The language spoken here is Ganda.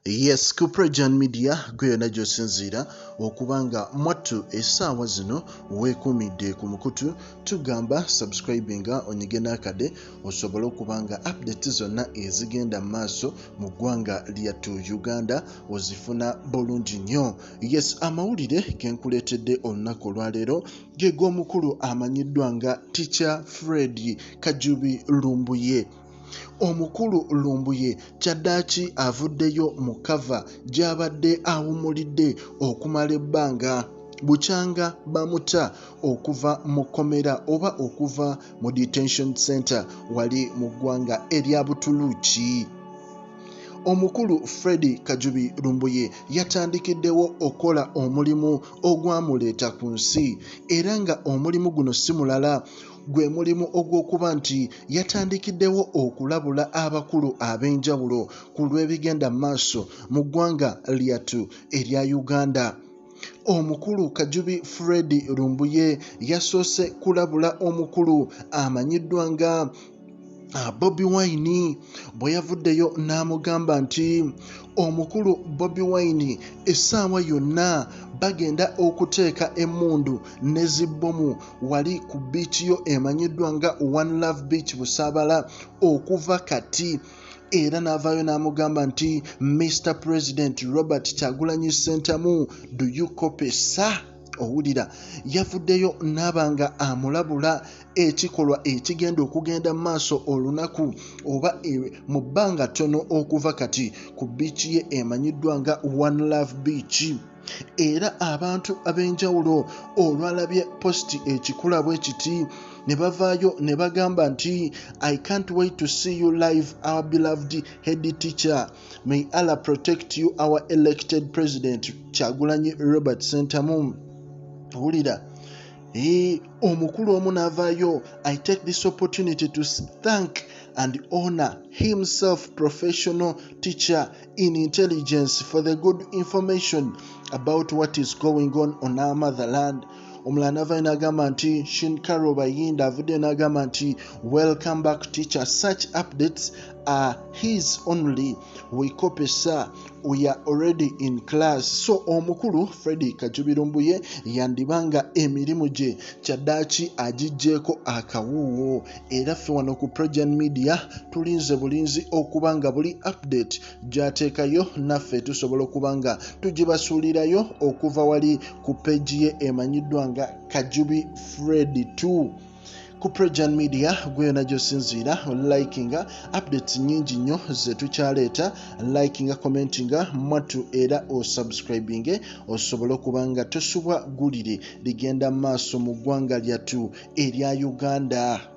Yes, ku Prejan Media gwe yonna gy'osinziira okuba nga mwattu essaawa zino weekuumidde ku mukutu, tugamba subscribinga, onyige n'akade osobole okuba nga update zonna ezigenda mu maaso mu ggwanga lyattu Uganda ozifuna bulungi nnyo. Yes, amawulire ge nkuleetedde olunaku olwaleero ge g'omukulu amanyiddwa nga Teacher Fred Kajubi Lumbuye. Omukulu Lumbuye kyaddaaki avuddeyo mu kkava gy'abadde awummulidde okumala ebbanga bukyanga bamuta okuva mu kkomera oba okuva mu detention center wali mu ggwanga erya Butuluuki. Omukulu Fred Kajubi Lumbuye yatandikiddewo okukola omulimu ogwamuleeta ku nsi era nga omulimu guno si mulala gwe mulimu ogw'okuba nti yatandikiddewo okulabula abakulu ab'enjawulo ku lw'ebigenda mu maaso mu ggwanga lyattu erya Uganda. Omukulu Kajubi Fred Lumbuye yasoose kulabula omukulu amanyiddwa nga Bobi Wine bwe yavuddeyo n'amugamba nti omukulu Bobi Wine essaawa yonna bagenda okuteeka emmundu ne zibbomu wali ku bbiici yo emanyiddwa nga One Love Beach Busaabala okuva kati, era n'avaayo n'amugamba nti Mr President Robert Kyagulanyi Ssentamu, do you copy, sir? Owulira, yavuddeyo n'aba nga amulabula ekikolwa ekigenda okugenda mu maaso olunaku oba mu bbanga ttono okuva kati ku bbiici ye emanyiddwa nga One Love Beach. Era abantu ab'enjawulo olwalabye positi ekikula bwe kiti ne bavaayo ne bagamba nti I can't wait to see you live, our beloved head teacher. May Allah protect you, our elected president Kyagulanyi Robert Ssentamu. Owulira, omukulu omu n'avaayo, I take this opportunity to thank and honor himself, professional teacher in intelligence, for the good information about what is going on on our motherland. Omulala n'avaayo n'agamba nti Shinkaro Bayinda avuddeyo n'agamba nti welcome back, teacher. Such updates are his only. We copy, sir. We are already in class. So omukulu Freddy Kajubi Lumbuye yandibanga emirimu gye kyaddaaki agiggyeeko akawuuwo, era ffe wano ku Progen Media tulinze bulinzi okuba nga buli update gy'ateekayo naffe tusobola okuba nga tugibasuulirayo okuva wali ku page ye emanyiddwa nga Kajubi Fred 2 ku Progen Media. Gwe yona gy'osinziira likinga, updates nyingi nnyo ze tukyaleeta. Likinga, commentinga mwattu, era osubscribinge osobole okuba nga tosubwa ggulire ligenda mu maaso mu ggwanga lyattu erya Uganda.